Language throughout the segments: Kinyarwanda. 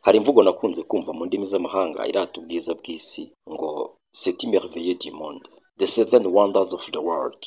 Hari imvugo nakunze kumva mu ndimi z'amahanga irata ubwiza bw'isi ngo "Sept merveilles du monde", "the seven wonders of the world".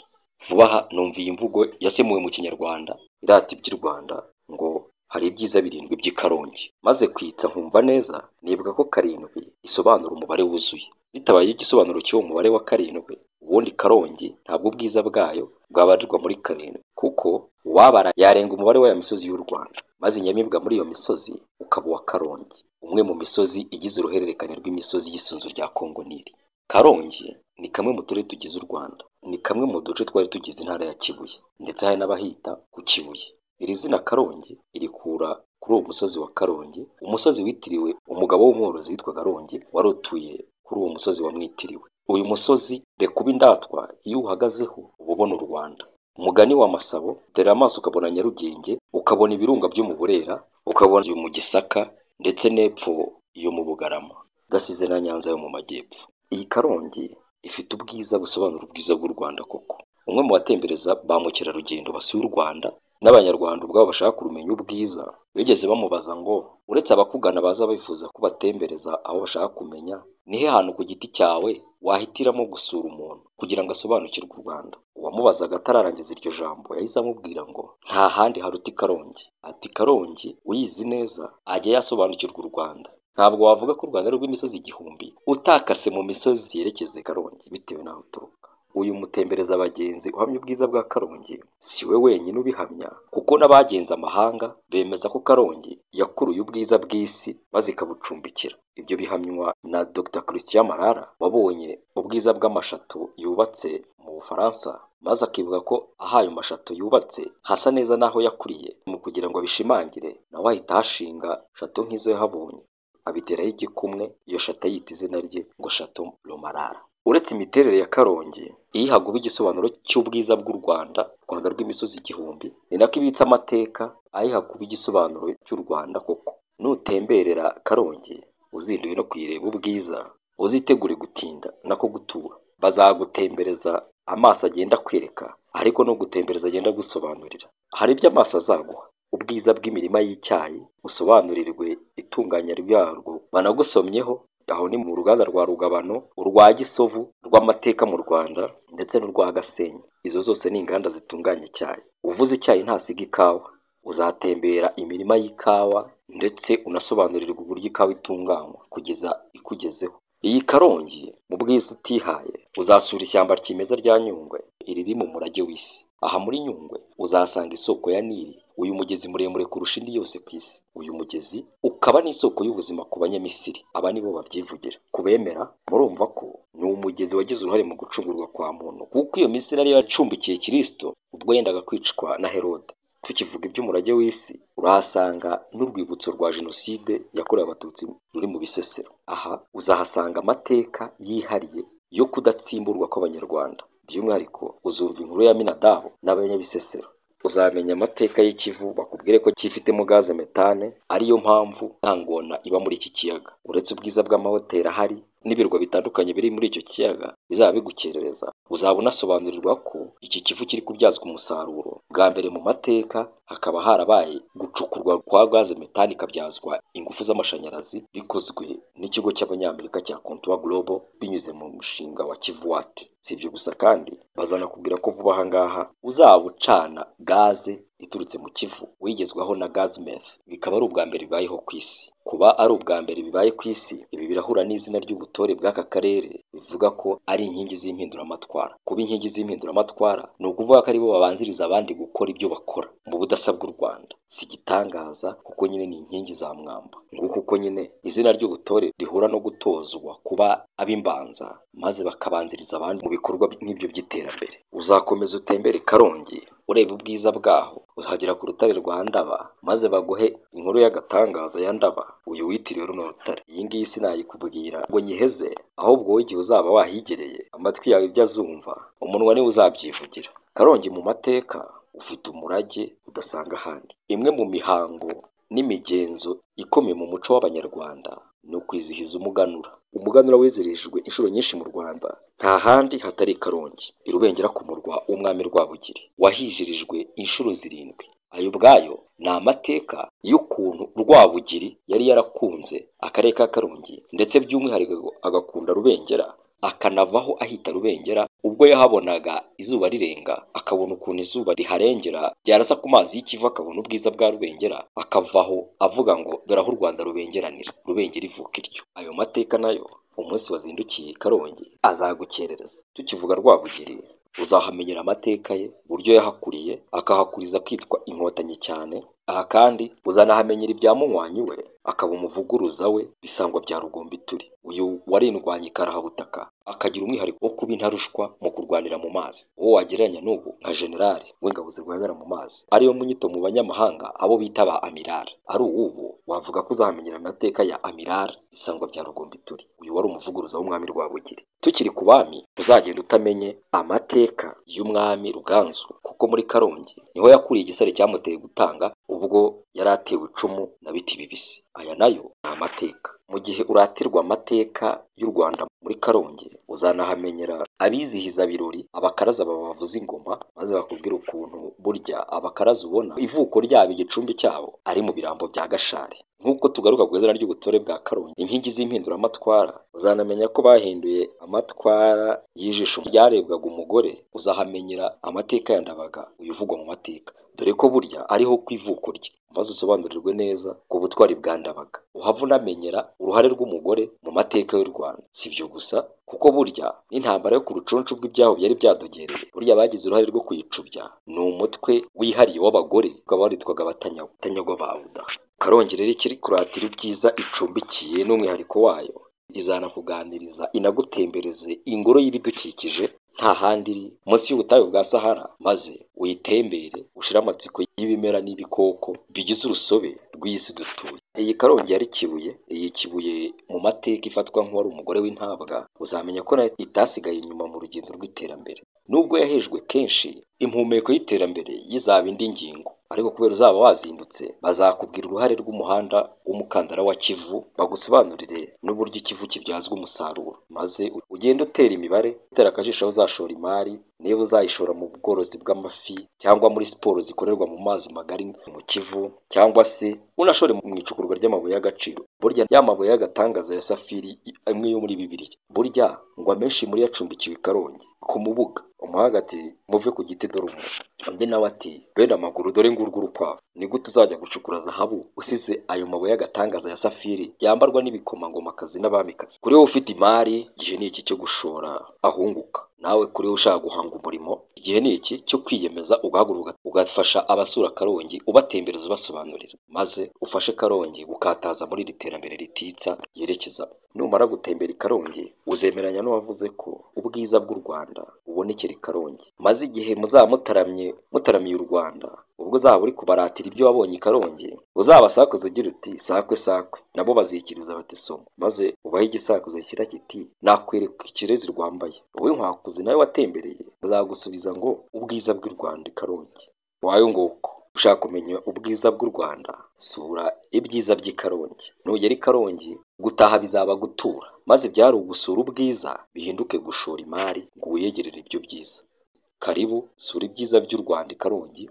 Vuba aha numva iyi mvugo yasemuwe mu Kinyarwanda irata iby'u Rwanda ngo hari ibyiza birindwi by'i Karongi. Maze kwitsa nkumva neza, nibuka ko karindwi isobanura umubare wuzuye. Bitabaye igisobanuro cy'uwo mubare wa karindwi, ubundi Karongi ntabwo ubwiza bwayo bwabarirwa muri karindwi, kuko uwabara yarenga umubare w'aya misozi y'u Rwanda, maze inyamibwa muri iyo misozi ukaba uwa Karongi, umwe mu misozi igize uruhererekane rw'imisozi y'isunzu rya Kongo Nili. Karongi ni kamwe mu turere tugize u Rwanda, ni kamwe mu duce twari tugize intara ya Kibuye, ndetse hari n'abahita ku Kibuye. Iri zina Karongi irikura kuri uwo musozi wa Karongi, umusozi witiriwe umugabo w'umworozi witwaga Rongi wari utuye kuri uwo musozi wamwitiriwe. Uyu musozi reka ube indatwa, iyo uhagazeho uba ubona u Rwanda. Umugani wa Masabo, tera amaso ukabona Nyarugenge, ukabona ibirunga byo mu Burera, ukabona iyo mu Gisaka ndetse n'epfo iyo mu Bugarama, udasize na Nyanza yo mu Majyepfo. Iyi Karongi ifite ubwiza busobanura ubwiza bw'u Rwanda koko. Umwe mu batembereza ba mukerarugendo basuye u Rwanda n'Abanyarwanda ubwabo bashaka kurumenya ubwiza, bigeze bamubaza ngo uretse abakugana baza bifuza ko batembereza aho bashaka kumenya, ni he hantu ku giti cyawe wahitiramo gusura umuntu kugira ngo asobanukirwe u Rwanda? Uwamubazaga atararangiza iryo jambo yahise amubwira ngo nta handi haruta i Karongi. Ati Karongi uyizi neza ajya yasobanukirwa u Rwanda. Ntabwo wavuga ko u Rwanda ari urw'imisozi igihumbi utakase mu misozi yerekeza i Karongi bitewe n'aho uturuka. Uyu mutembereza abagenzi uhamya ubwiza bwa Karongi si we wenyine ubihamya, kuko n'abagenze amahanga bemeza ko Karongi yakuruye ubwiza bw'isi maze ikabucumbikira. Ibyo bihamywa na Dr Christian Marara wabonye ubwiza bw'amashato yubatse mu Bufaransa, maze akivuga ko aho ayo mashato yubatse hasa neza n'aho yakuriye. Mu kugira ngo abishimangire, nawe ahita ahashinga shato nk'izo yahabonye, abiteraho igikumwe, iyo shato ayita izina rye ngo Chateau Marara. Uretse imiterere ya Karongi iyiha kuba igisobanuro cy'ubwiza bw'u Rwanda, Rwanda rw'imisozi igihumbi, ni nako ibitse amateka ayiha kuba igisobanuro cy'u Rwanda koko. Nutemberera Karongi uzinduwe no kuyireba ubwiza, uzitegure gutinda nako gutura. Bazagutembereza amaso agenda akwereka, ariko no gutembereza agenda agusobanurira. Hari ibyo amaso azaguha, ubwiza bw'imirima y'icyayi, usobanurirwe itunganya ryarwo banagusomyeho, aho ni mu ruganda rwa Rugabano, urwa Gisovu, rw'amateka mu Rwanda ndetse n'urwa Gasenyi. Izo zose ni inganda zitunganya icyayi. Uvuze icyayi ntasiga ikawa. Uzatembera imirima y'ikawa ndetse unasobanurirwe uburyo ikawa itunganywa kugeza ikugezeho. Iyi Karongi mu bwiza utihaye, uzasura ishyamba kimeza rya Nyungwe, iriri mu murage w'isi. Aha muri Nyungwe uzahasanga isoko ya Nili, uyu mugezi muremure kurusha indi yose ku isi. Uyu mugezi ukaba n'isoko y'ubuzima ku Banyamisiri, aba nibo babyivugira. Ku bemera murumva ko ni umugezi wagize uruhare mu gucungurwa kwa muntu, kuko iyo Misiri ariyo yacumbikiye Kristo ubwo yendaga kwicwa na Herode. Tukivuga iby'umurage w'isi, urahasanga n'urwibutso rwa Jenoside yakorewe Abatutsi ruri mu Bisesero. Aha uzahasanga amateka yihariye yo kudatsimburwa kw'Abanyarwanda. By'umwihariko uzumva inkuru ya Aminadabu n'Abanyabisesero. Uzamenya amateka y'ikivu, bakubwire ko cyifitemo gaze metane, ariyo mpamvu nta ngona iba muri iki kiyaga. Uretse ubwiza bw'amahoteli ahari n'ibirwa bitandukanye biri muri icyo kiyaga bizaba bigukerereza, uzaba unasobanurirwa ko iki kivu kiri kubyazwa umusaruro. Bwa mbere mu mateka hakaba harabaye gucukurwa kwa gaze metane ikabyazwa ingufu z'amashanyarazi, bikozwe n'ikigo cy'Abanyamerika cya Contour Global binyuze mu mushinga wa Kivuwati. Si ibyo gusa kandi, bazanakubwira ko vuba aha ngaha uzaba ucana gaze iturutse mu Kivu wigezwaho na Gazmeth, bikaba ari ubwa mbere bibayeho ku isi. Kuba ari ubwa mbere bibaye ku isi, ibi birahura n'izina ry'ubutore bw'aka karere, bivuga ko ari inkingi z'impinduramatwara. Kuba inkingi z'impinduramatwara ni ukuvuga ko aribo babanziriza abandi gukora ibyo bakora mu budasa bw'u Rwanda. Si igitangaza kuko nyine ni inkingi za mwamba. Nguko uko nyine izina ry'ubutore rihura no gutozwa kuba ab'imbanza, maze bakabanziriza abandi mu bikorwa nk'ibyo by'iterambere. Uzakomeza utembere Karongi ureba ubwiza bwaho, uzagera ku rutare rwa Ndaba maze baguhe inkuru y'agatangaza ya Ndaba, uyu witiriwe runo rutare. Iyi ngiyi sinayikubwira ngo nyiheze, ahubwo wowe igihe uzaba wahigereye amatwi yawe ibyo azumva, umunwa niwe uzabyivugira. Karongi mu mateka ufite umurage udasanga ahandi. Imwe mu mihango n'imigenzo ikomeye mu muco w'Abanyarwanda ni ukwizihiza umuganura. Umuganura wizihirijwe inshuro nyinshi mu Rwanda, nta handi hatari i Karongi, i Rubengera ku murwa w'umwami Rwabugiri, wahijirijwe inshuro zirindwi. Ayo ubwayo ni amateka y'ukuntu Rwabugiri yari yarakunze akarere ka Karongi, ndetse by'umwihariko agakunda Rubengera, akanavaho ahita Rubengera ubwo yahabonaga izuba rirenga, akabona ukuntu izuba riharengera ryarasa ku mazi y'Ikivu, akabona ubwiza bwa Rubengera, akavaho avuga ngo dore aho u Rwanda rubengeranira, Rubengera ivuka iryo. Ayo mateka nayo umunsi wazindukiye Karongi azagukerereza. Tukivuga Rwabugiri uzahamenyera amateka ye, uburyo yahakuriye, akahakuriza kwitwa inkotanyi cyane. Aha kandi uzanahamenyera ibya munywanyi we, akaba umuvuguruza we Bisangwa bya Rugombituri. Uyu warindwanye karahabutaka, akagira umwihariko wo kuba intarushwa mu kurwanira mu mazi. Uwo wagereranya n'ubu nka generali w'ingabo zirwanira mu mazi, ariyo munyito mu banyamahanga abo bita ba amiral. Ari uw'ubu wavuga ko uzahamenyera amateka ya amiral Bisangwa bya Rugombituri. Uyu wari umuvuguruza w'umwami Rwabugiri. Tukiri ku bami, uzagenda utamenye amateka y'umwami Ruganzu, kuko muri Karongi niho yakuriye igisare cyamuteye gutanga ubwo yari atewe icumu na biti bibisi. Aya nayo ni amateka. Mu gihe uratirwa amateka y'u Rwanda muri Karongi, uzanahamenyera abizihiza birori, abakaraza babavuza ingoma, maze bakubwira ukuntu burya abakaraza ubona ivuko ryabo, igicumbi cyabo ari mu birambo bya Gashari. Nk'uko tugaruka ku izina ry'ubutore bwa Karongi, inkingi z'impinduramatwara, uzanamenya ko bahinduye amatwara y'ijisho ryarebwaga umugore. Uzahamenyera amateka ya Ndabaga, uyu uvugwa mu mateka, dore ko burya ariho ku ivuko rye, maze usobanurirwe neza ku butwari bwa Ndabaga. Uhava unamenyera uruhare rw'umugore mu mateka y'u Rwanda. Si ibyo gusa, kuko burya n'intambara yo ku Rucunshu bw'ibyaho byari byadogereye, burya bagize uruhare rwo kuyicubya ni umutwe wihariye w'abagore, ukaba waritwaga Abatanyagwa ba Budaha. Karongi rero ikiri kuratira ibyiza icumbikiye n'umwihariko wayo, izanakuganiriza inagutembereze ingoro y'ibidukikije nta handi iri munsi y'ubutayu bwa Sahara, maze uyitembere ushire amatsiko y'ibimera n'ibikoko bigize urusobe rw'isi dutuye. Iyi Karongi yari Kibuye, iyi Kibuye mu mateka ifatwa nk'uwari umugore w'intabwa, uzamenya ko nayo itasigaye inyuma mu rugendo rw'iterambere. Nubwo yahejwe kenshi, impumeko y'iterambere yizaba indi ngingo, ariko kubera uzaba wazindutse bazakubwira uruhare rw'umuhanda w'umukandara wa Kivu, bagusobanurire n'uburyo Ikivu kibyazwa umusaruro, maze ugende utera imibare, utera akajisho aho uzashora imari, niba uzayishora mu bworozi bw'amafi cyangwa muri siporo zikorerwa mu mazi magari mu Kivu, cyangwa se unashore mu icukurwa ry'amabuye y'agaciro. Burya ya mabuye y'agatangaza ya safiri amwe yo muri Bibiliya, burya ngo amenshi muri yo acumbikiwe i Karongi ku Mubuga. Umuhanga ati muve ku giti dore umuntu, undi nawe ati bene amaguru dore ngurwo urukwavu. Ni gute uzajya gucukura zahabu usize ayo mabuye y'agatangaza ya safiri yambarwa n'ibikomangomakazi n'abamikazi? Kuri wowe ufite imari, igihe ni iki cyo gushora ahunguka. Nawe kuri wowe ushaka guhanga umurimo, igihe ni iki cyo kwiyemeza ugahaguruka ugafasha abasura Karongi, ubatembereza, ubasobanurira, maze ufashe Karongi gukataza muri iri terambere rititsa yerekeza. Numara gutembera i Karongi uzemeranya n'uwavuze ko ubwiza bw'u Rwanda bubonekera i Karongi. Maze igihe muzaba mutaramye mutaramiye u Rwanda, ubwo uzaba uri kubaratira ibyo wabonye i Karongi, uzabasakuza ugira uti sakwe sakwe, nabo bazikiriza bati soma, maze ubahe igisakuzo kira kiti nakwereka ikirezi rwambaye. Wowe nkwakuzi nawe watembereye bazagusubiza ngo ubwiza bw'u Rwanda i Karongi. Wayo nguko ushaka kumenya ubwiza bw'u Rwanda, sura ibyiza by'i Karongi. Nugera i Karongi gutaha bizaba gutura, maze byari ugusura ubwiza bihinduke gushora imari ngo wiyegerere ibyo byiza. Karibu sura ibyiza by'u Rwanda i Karongi,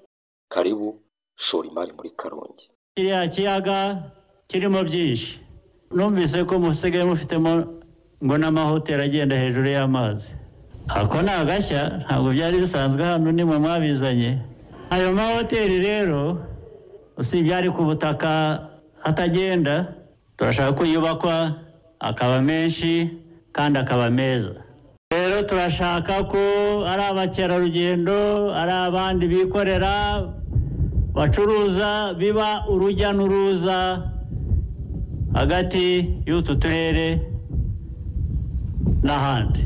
karibu shora imari muri Karongi. Kiriya kiyaga kirimo byinshi, numvise ko musigaye mufitemo ngo n'amahoteli agenda hejuru y'amazi. Ako ni agashya, ntabwo byari bisanzwe hano, nimwe mwabizanye. Ayo mahoteli rero usibye ari ku butaka atagenda, turashaka ko yubakwa akaba menshi kandi akaba meza. Rero turashaka ko ari abakerarugendo, ari abandi bikorera bacuruza, biba urujya n'uruza hagati y'utu turere n'ahandi.